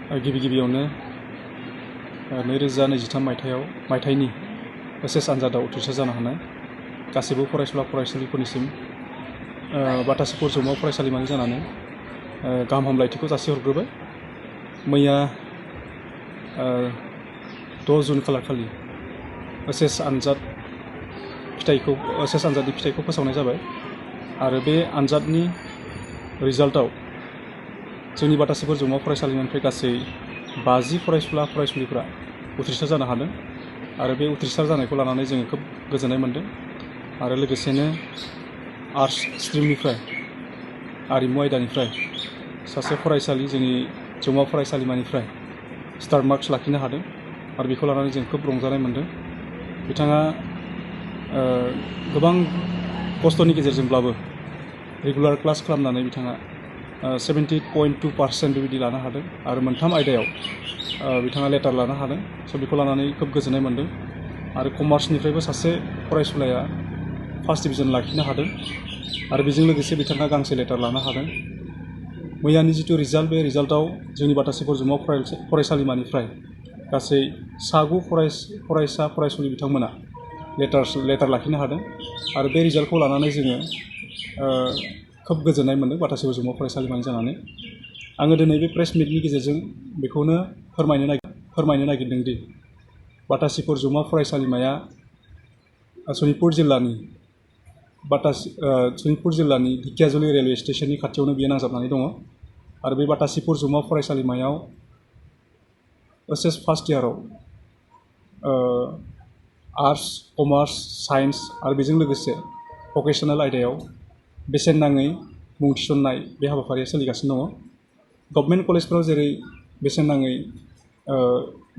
गिबि गिबियावनो 2023 मायथाइनि एसएस आनजादाव उथ्रिसार जानो हानाय गासैबो फरायसुला फरायसुलिफोरनिसिम बाटासिपुर जौमा फरायसालिमानि जानानै गाहाम हामलायथिखौ जासिहरग्रोबाय। मैया 6 जुन खालारखालि एसएस आनजादनि फिथाइखौ फोसावनाय जाबाय आरो बे आनजादनि रिजाल्टआव जोंनि बाटासिपुर जौमा फरायसालिमानिफ्राय गासै 50 फरायसुला फरायसुलिफोरा उथ्रिसार जानो हादों आरो बे उथ्रिसार जानायखौ लानानै जोङो खोब गोजोननाय मोन्दों आरो लोगोसेनो आर्ट्स स्ट्रिमनिफ्राय आरिमु आयदानिफ्राय सासे फरायसालि जोंनि जौमा फरायसालिमानिफ्राय स्टार मार्क्स लाखिनो हादों आरो बेखौ लानानै जों खोब रंजानाय मोन्दों। बिथाङा गोबां खस्थ'नि गेजेरजोंब्लाबो रेगुलार क्लास खालामनानै बिथाङा 70.2% बेबायदि लानो हादों आरो मोनथाम आयदायाव बिथाङा लेटार लानो हादों। बेखौ लानानै खोब गोजोननाय मोन्दों आरो कमार्सनिफ्रायबो सासे फरायसुलाया फार्स्ट डिभिजन लाखिनो हादों आरो बेजों लोगोसे बिथाङा गांसे लेटार लानो हादों। मैयानि जिथु रिजाल्ट, बे रिजाल्टआव जोंनि बाटासिपुर जौमा फरायसालिमानिफ्राय गासै 9 फरायसा फरायसुलि बिथांमोना लेटार लाखिनो हादों आरो बे रिजाल्टखौ लानानै जोङो खोब गोजोननाय मोन्दों बाटासिपुर जौमा फरायसालिमानि जानानै। आङो दिनै बे प्रेस मिटनि गेजेरजों बेखौनो फोरमायनो नागिरदों दि बाटासिपुर जौमा फरायसालिमाया सनितपुर जिल्लानि ढेकियाजुलि रेलवे स्टेशननि खाथियावनो बियो नांजाबनानै दङ आरो बे बाटासिपुर जौमा फरायसालिमायाव एसएस फार्स्ट इयाराव आर्ट्स, कमार्स, साइन्स आरो बेजों लोगोसे भकेसनेल आयदायाव बेसेन नाङै मुं थिसननाय बे हाबाफारिया सोलिगासिनो दङ। गभर्नमेन्ट कलेजफोराव जेरै बेसेन नाङै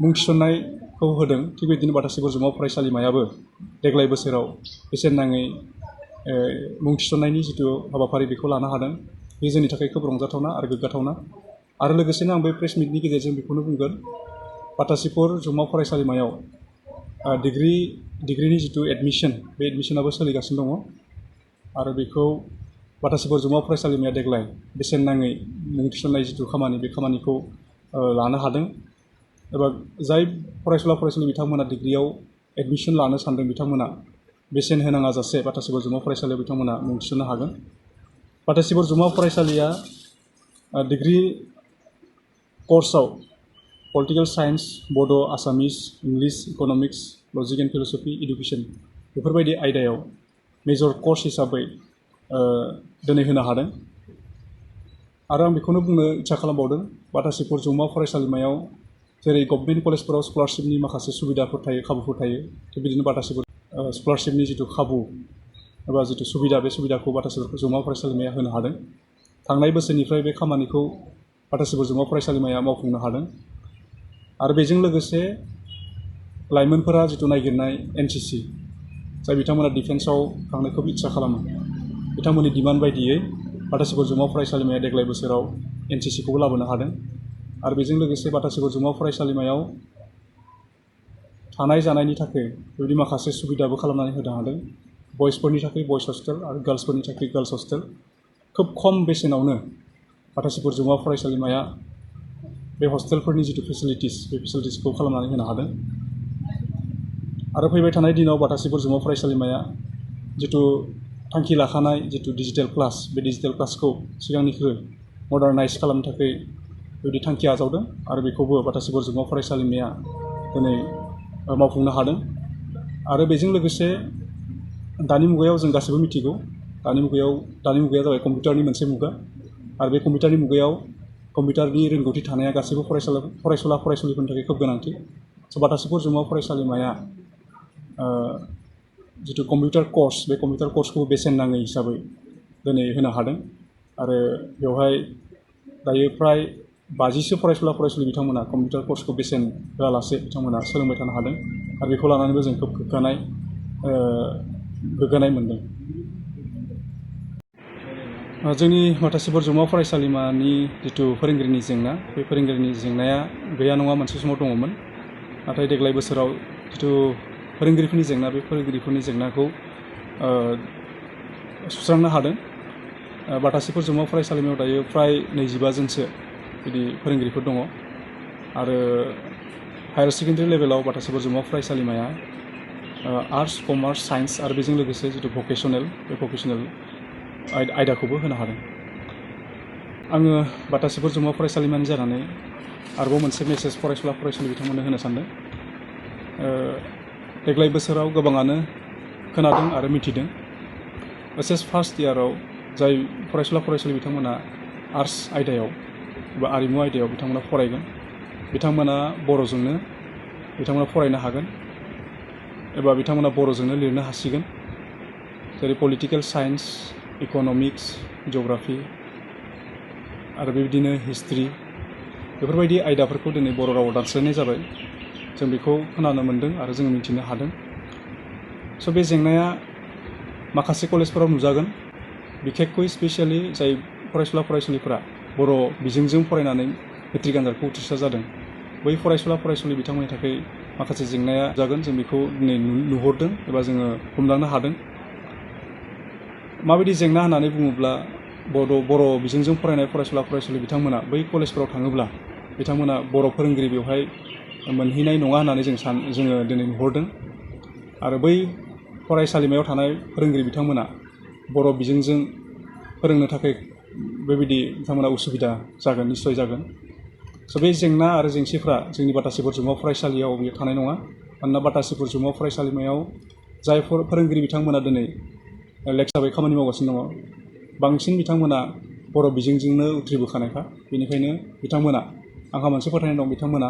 मुं थिसननायखौ होदों, थिग बेबायदिनो बाटासिपुर जौमा फरायसालिमायाबो देग्लाय बोसोराव बेसेन नाङै मुं थिसननायनि जिथु हाबाफारि बेखौ लानो हादों। बे जोंनि थाखाय खोब रंजाथावना आरो गोग्गाथावना। आरो लोगोसेनो आं बे प्रेस मिटनि गेजेरजों बेखौनो बुंगोन, बाटासिपुर जौमा फरायसालिमायाव डिग्रिनि जिथु एडमिसन, बे एडमिसनाबो सोलिगासिनो दङ आरो बेखौ बाटासिपुर जौमा फरायसालिमाया देग्लाय बेसेन नाङै मुं थिसननाय जिथु खामानि, बे खामानिखौ लानो हादों एबा जाय फरायसुला फरायसुलि बिथांमोना डिग्रियाव एडमिसन लानो सानदों बिथांमोना बेसेन होनाङा जासे बाटासिपुर जौमा फरायसालियाव बिथांमोना मुं थिसननो हागोन। बाटासिपुर जौमा फरायसालिया डिग्रि कर्सआव पलिटिकेल साइन्स, बड', Assamese, English, economics, logic and philosophy, education बेफोरबायदि आयदायाव मेजर कर्स हिसाबै दिनै होनो हादों। आरो आं बेखौनो बुंनो इच्छा खालामबावदों, बाटासिपुर जौमा फरायसालिमायाव जेरै गभर्नमेन्ट कलेजफोराव स्कलारशिपनि माखासे सुबिदाफोर थायो, खाबुफोर थायो, थिग बिदिनो बाटासिपुर स्कलारशिपनि जिथु खाबु एबा जिथु सुबिदा, बे सुबिदाखौ बाटासिपुर जौमा फरायसालिमाया होनो हादों। थांनाय बोसोरनिफ्राय बे खामानिखौ बाटासिपुर जौमा फरायसालिमाया मावफुंनो हादों आरो बेजों लोगोसे लाइमोनफोरा जिथु नागिरनाय एनसिसि, जाय बिथांमोना डिफेन्सआव थांनो खोब इच्छा खालामो, बिथांमोननि डिमान्ड बायदियै बाटासिपुर जौमा फरायसालिमाया देग्लाय बोसोराव एनसिसिखौबो लाबोनो हादों आरो बेजों लोगोसे बाटासिपुर जौमा फरायसालिमायाव थानाय जानायनि थाखाय बेबायदि माखासे सुबिदाबो खालामनानै होनो हादों। बयसफोरनि थाखाय बयस हस्टेल आरो गार्लसफोरनि थाखाय गार्लस हस्टेल। खोब खम बेसेनावनो बाटासिपुर जौमा फरायसालिमाया बे हस्टेलफोरनि जिथु फेसिलिटिस, बे फेसिलिटिसखौ खालामनानै होनो हादों आरो फैबाय थानाय दिनाव बाटासिपुर जौमा फरायसालिमाया जिथु थांखि लाखानाय जिथु डिजिटेल क्लास, बे डिजिटेल क्लासखौ सिगांनिख्रुइ मडार्नाइज खालामनो थाखाय बेबायदि थांखि आजावदों आरो बेखौबो बाटासिपुर जौमा फरायसालिमाया दिनै मावफुंनो हादों। आरो बेजों लोगोसे दानि मुगायाव जों गासैबो मिथिगौ, दानि मुगाया जाबाय कम्पिउटारनि मोनसे मुगा आरो बे कम्पिउटारनि मुगायाव कम्पिउटारनि रोंगौथि थानाया गासैबो फरायसुला फरायसुलिफोरनि थाखाय खोब गोनांथि। बाटासिपुर जौमा फरायसालिमाया जिथु कम्पिउटार कर्स, बे कम्पिउटार कर्सखौ बेसेन नाङै हिसाबै दिनै होनो हादों आरो बेवहाय दायो फ्राय 50सो फरायसुला फरायसुलि बिथांमोना कम्पिउटार कर्सखौ बेसेन होआलासे बिथांमोना सोलोंबाय थानो हादों आरो बेखौ लानानैबो जों खोब गोग्गानाय मोन्दों। जोंनि बाटासिपुर जौमा फरायसालिमानि जिथु फोरोंगिरिनि जेंना, बे फोरोंगिरिनि जेंनाया गैया नङा मोनसे समाव दङमोन, नाथाय देग्लाय बोसोराव जिथु फोरोंगिरिफोरनि जेंना, बे फोरोंगिरिफोरनि जेंनाखौ सुस्रांनो हादों। बाटासिपुर जौमा फरायसालिमायाव दायो फ्राय 25 जनसो बिदि फोरोंगिरिफोर दङ आरो हायार सेकेन्डारि लेभेलाव बाटासि बरजुमा फरायसालिमाया आर्ट्स कमार्स साइन्स आरो बेजों लोगोसे जिथु भकेसनेल बे भकेसनेल आयदाखौबो होनो हादों। आङो बाटासि बरजुमा फरायसालिमानि जानानै आरोबाव मोनसे मेसेज फरायसुला फरायसुलि बिथांमोननो होनो सानदों। देग्लाय बोसोराव गोबाङानो खोनादों आरो मिथिदों एसएस फार्स्ट इयाराव जाय फरायसुला फरायसुलि बिथांमोना आर्ट्स आयदायाव एबा आरिमु आयदायाव बिथांमोना फरायगोन, बिथांमोना बर'जोंनो बिथांमोना फरायनो हागोन एबा बिथांमोना बर'जोंनो लिरनो हासिगोन। जेरै पलिटिकेल साइन्स, इक'नमिक्स, जिअ'ग्राफि आरो बेबायदिनो हिस्ट्रि बेफोरबायदि आयदाफोरखौ दिनै बर' रावाव दानस्लायनाय जाबाय। जों बेखौ खोनानो मोन्दों आरो जों मिथिनो हादों। स' बे जेंनाया माखासे कलेजफोराव नुजागोन, बिखेखকৈ स्पेसियेलि जाय फरायसुला फरायसुलिफोरा बर' बिजोंजों फरायनानै मेट्रिक आनजादखौ उथ्रिसार जादों, बै फरायसुला फरायसुलि बिथांमोननि थाखाय माखासे जेंनाया जागोन। जों बेखौ दिनै नुहरदों एबा जोङो हमदांनो हादों। माबायदि जेंना होननानै बुङोब्ला बर' बिजोंजों फरायनाय फरायसुला फरायसुलि बिथांमोना बै कलेजफोराव थाङोब्ला बिथांमोना बर' फोरोंगिरि बेवहाय मोनहैनाय नङा होननानै जोङो दिनै नुहरदों। आरो बै फरायसालिमायाव थानाय फोरोंगिरि बिथांमोना बर' बिजोंजों फोरोंनो थाखाय बेबायदि बिथांमोना उसुबिदा जागोन, निस्सय जागोन। स' बे जेंना आरो जेंसिफ्रा जोंनि बाटासि बरजुमा फरायसालियाव बेयो थानाय नङा। मानोना बाटासि बरजुमा फरायसालिमायाव जाय फोरोंगिरि बिथांमोना दिनै लेक्सारै खामानि मावगासिनो दङ, बांसिन बिथांमोना बर' बिजोंजोंनो उथ्रिबोखानायखा। बेनिखायनो बिथांमोना, आंहा मोनसे फोथायनाय दं, बिथांमोना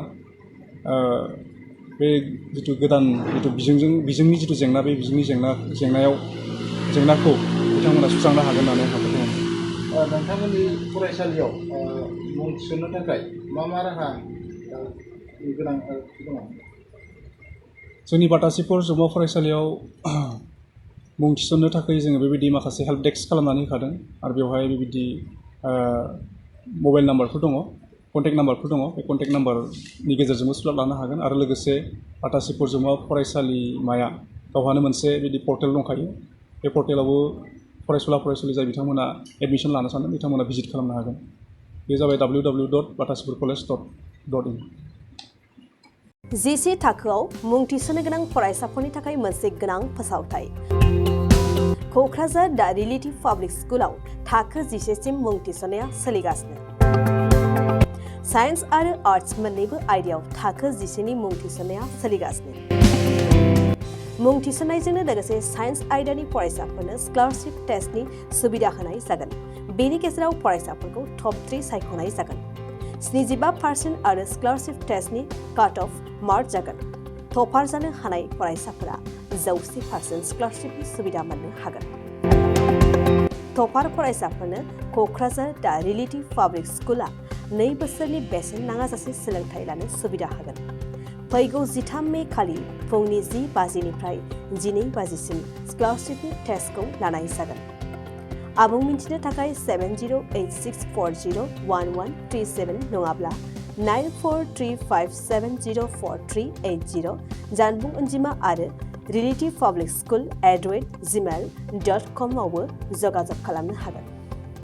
बे जिथु गोदान जिथु बिजोंनि जिथु जेंना, बे बिजोंनि जेंनाखौ बिथांमोना सुस्रांनो हागोन होननानै आंहा फोथायनाय दं। नोंथांमोननि फरायसालियाव मुं थिसन्नो थाखाय मा राहा गोनांथि दङ? जोंनि बाटासि बरजुमा फरायसालियाव मुं थिसन्नो थाखाय जोङो बेबायदि माखासे हेल्प डेस्क खालामनानै होखादों आरो बेवहाय बेबायदि मबाइल नाम्बारफोर दङ, कन्टेक्ट नाम्बारफोर दङ। बे कन्टेक्ट नाम्बारनि गेजेरजोंबो सुलाद लानो हागोन। आरो लोगोसे बाटासि बरजुमा फरायसालिमाया गावहानो मोनसे बिदि पर्टेल दंखायो। बे पर्टेलावबो फरायसुला फरायसुलि जाय बिथांमोना एडमिसन लानो सानदों बिथांमोना भिजिट खालामनो हागोन। बे जाबाय www.batasiborcollege.in। जिसे थाखोआव मुं थिसन्नो गोनां फरायसाफोरनि थाखाय मोनसे गोनां फोसावथाय। क'क्राझार दा रिलेटिभ पाब्लिक स्कुलाव थाखो 10सिम मुं थिसन्नाया सोलिगासिनो। साइन्स आरो आर्ट्स मोन्नैबो आयदायाव थाखो 10नि मुं थिसन्नाया सोलिगासिनो। मुं थिसन्नायजोंनो लोगोसे साइन्स आयदानि फरायसाफोरनो स्कलारशिप टेस्टनि सुबिदा होनाय जागोन। बेनि गेजेराव फरायसाफोरखौ टप 3 सायख'नाय जागोन। 75% आरो स्कलारशिप टेस्टनि काट अफ मार्क जागोन। टपार जानो हानाय फरायसाफोरा 100% स्कलारशिपनि सुबिदा मोननो हागोन। टपार फरायसाफोरनो क'क्राझार दा रिलेटिभ पाब्लिक स्कुला 2 बोसोरनि बेसेन नाङाजासे सोलोंथाइ लानो सुबिदा होगोन। फैगौ 13 मे खालि फुंनि 10 बाजिनिफ्राय 12 बाजिसिम स्कलारशिपनि टेस्टखौ लानाय जागोन। आबुं मिन्थिनो थाखाय 7086401137 नङाब्ला 9435704380 जानबुं अनजिमा आरो relativpublicschool@gmail.com आवबो जगाजग खालामनो हागोन।